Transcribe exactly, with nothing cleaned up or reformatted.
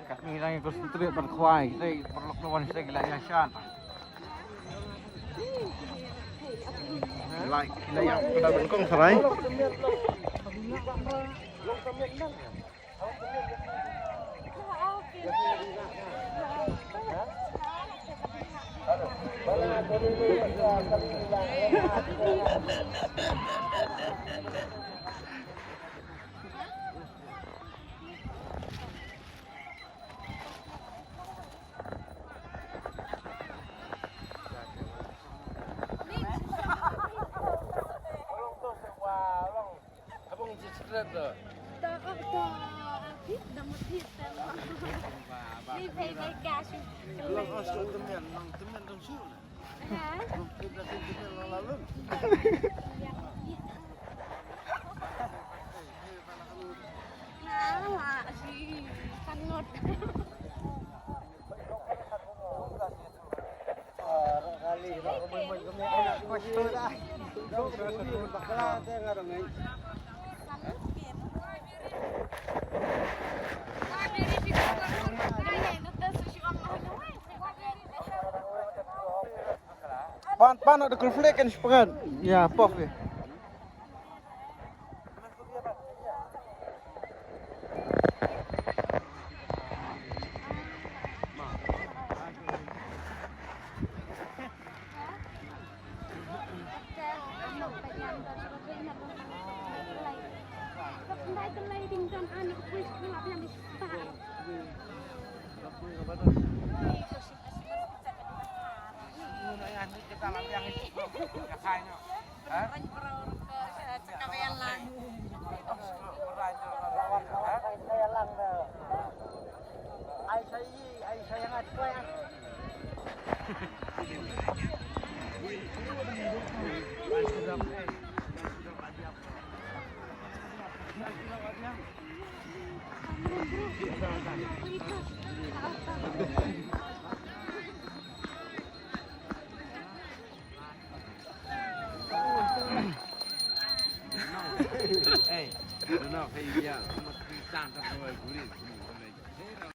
Katni ngi concentrate ban khwai, kita paralok na wan kita ki la ïa shan. Ki la, ki la ïa, kita ban kong sarai. Pan, pan ada konflik kan sepengan. Ya, pop ya. Hey, no, no, hey, yeah, I'm a three times I'm going to